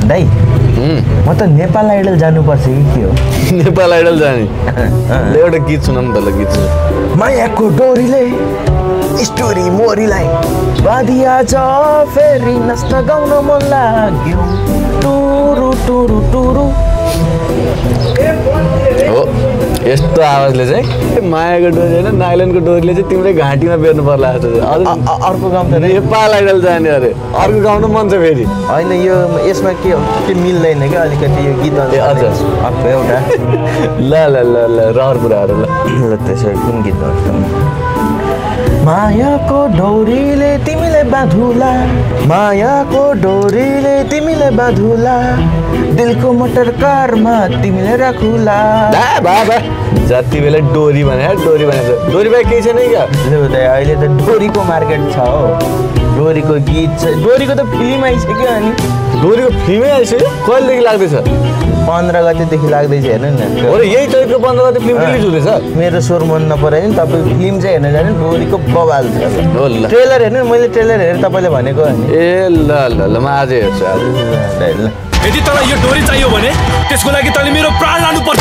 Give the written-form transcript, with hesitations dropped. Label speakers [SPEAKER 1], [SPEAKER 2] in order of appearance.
[SPEAKER 1] दाइ म त नेपाल आइडल जानुपर्छ कि के हो
[SPEAKER 2] नेपाल आइडल जाने ल एउटा गीत सुनाउनु त ल गीत
[SPEAKER 1] मायाको डोरीले स्टोरी मोरीलाई बाँधिया छ फेरि नष्ट गाउन मन लाग्यो टुरु टुरु टुरु
[SPEAKER 2] हो यस्तो आवाजले चाहिँ मायाको डोरी होइन नाइलनको डोरीले चाहिँ तिमीले घाँटीमा बेर्नु पर्ला
[SPEAKER 1] अर्को गाउँ त
[SPEAKER 2] नेपाल आइडल जाने अरे अर्को गाउनु मन छ फेरि
[SPEAKER 1] होइन यो यसमा के हो के मिल्दैन क्या अलिकति यो गीत
[SPEAKER 2] हजुर
[SPEAKER 1] अर्को एउटा
[SPEAKER 2] ल ल ल ल रहर कुराहरू ल
[SPEAKER 1] त्यसो कुन गीत गर्छ मायाको डोरीले तिमीले बाँधुला मायाको डोरीले तिमीले बाँधुला दिलको मोटर कारमा तिमीले राखुला
[SPEAKER 2] बाबा जति बेला डोरी भने डोरी भनेको डोरी बाहेक केही छैन क्या
[SPEAKER 1] अहिले त डोरीको मार्केट छ हो डोरीको गीत छ डोरीको त फिल्म आइसक्यो अनि
[SPEAKER 2] डोरीको फिल्मै आइसक्यो कहिलेदेखि लाग्दैछ
[SPEAKER 1] 15 गतेदेखि लाग्दैछ हेर्नु न
[SPEAKER 2] यही चैतको 15 गते फिल्म रिलिज हुँदैछ
[SPEAKER 1] मेरो स्वर मन नपरायो नि तपाईँ फिल्म चाहिँ हेर्न जानु डोरीको बवाल छ ट्रेलर हेर्नु मैले ट्रेलर हेरेर तपाईँले भनेको
[SPEAKER 2] ए ल ल ल म आज हेर्छु आज
[SPEAKER 3] यदि तँलाई यो डोरी चाहियो भने त्यसको लागि तैँले मेरो प्राण लानुपर्छ